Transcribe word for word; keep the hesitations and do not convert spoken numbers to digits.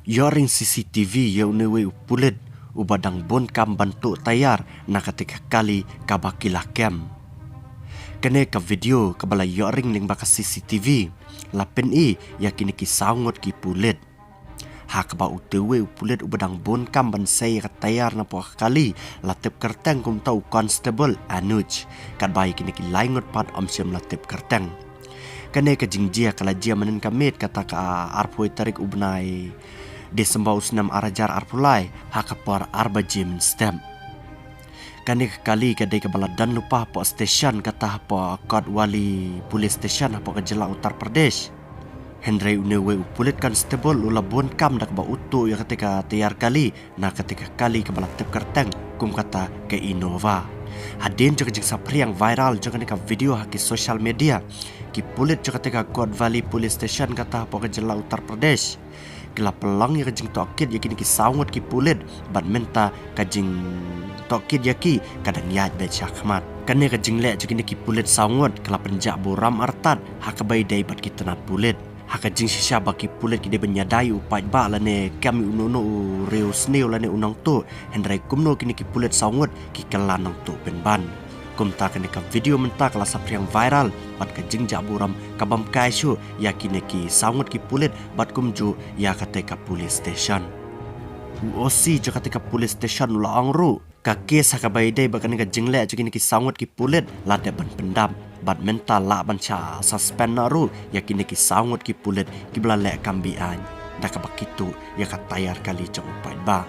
Ïoh ring C C T V ïa une wei u pulit uba dang bun kam ban tuh tayar na kata ka kali kaba ki la kem. Kane ka video kaba la ïoh ring lyngba ka C C T V la pyni ïa kine ki saw ngut ki pulit. Ha kaba ute wei u pulit uba dang bun kam ban sei ïa ka tayar na poh ka kali la tip kyrteng kumta u Constable Anuj. Katba ïa kine ki lai ngut pat ym shym la tip kyrteng. Kane ka jingjia ka la jia mynhynnin ka miet kata ka arphew tarik u bnai December u snem ar hajar arphew lai ha ka por ar baje mynstep. Kane ka kali ka dei kaba la don lypa hapoh station kata hapoh Kotwali Police Station hapoh ka jylla Uttar Pradesh. Hynrei une wei u pulit constable u la bun kam da kaba u tuh ïa kata ka tayar kali na kata ka kali kaba la tip kyrteng kum kata ka Innova. Hadien jong ka jingsaphriang viral jong kane ka video ha ki social media, ki pulit jong kata ka Kotwali Police Station kata hapoh ka jylla Uttar Pradesh ki la pynlong ïa ka jingtohkit ïa kine ki saw ngut ki pulit bad mynta ka jingtohkit ïa ki ka dang ïaid beit shakhmat. Kane ka jingleh jong kine ki pulit saw ngut ka la pynjah burom artat ha kaba ïadei bad ki tnat pulit. Ha ka jingshisha ba ki pulit ki dei ban ïada ïa u paidbah lane kem ïa uno uno u riewsniew lane u nongtuh, hynrei kumno kine ki pulit saw ngut ki kylla nongtuh pynban. Kumta kane ka video mynta ka la saphriang viral bad ka jingjah burom ka bam kai shuh ïa kine ki saw ngut ki pulit bad kumjuh ïa kata ka police station. U O C jong kata ka police station u la ong ruh ka kes ha kaba ïadei bad kane ka jingleh jong kine ki saw ngut ki pulit la dep ban pyndap bad mynta lah ban shah suspend noh ruh ïa kine ki saw ngut ki pulit kiba la leh kam be-aiñ da kaba ki tuh ïa ka tayar kali jong u paidbah.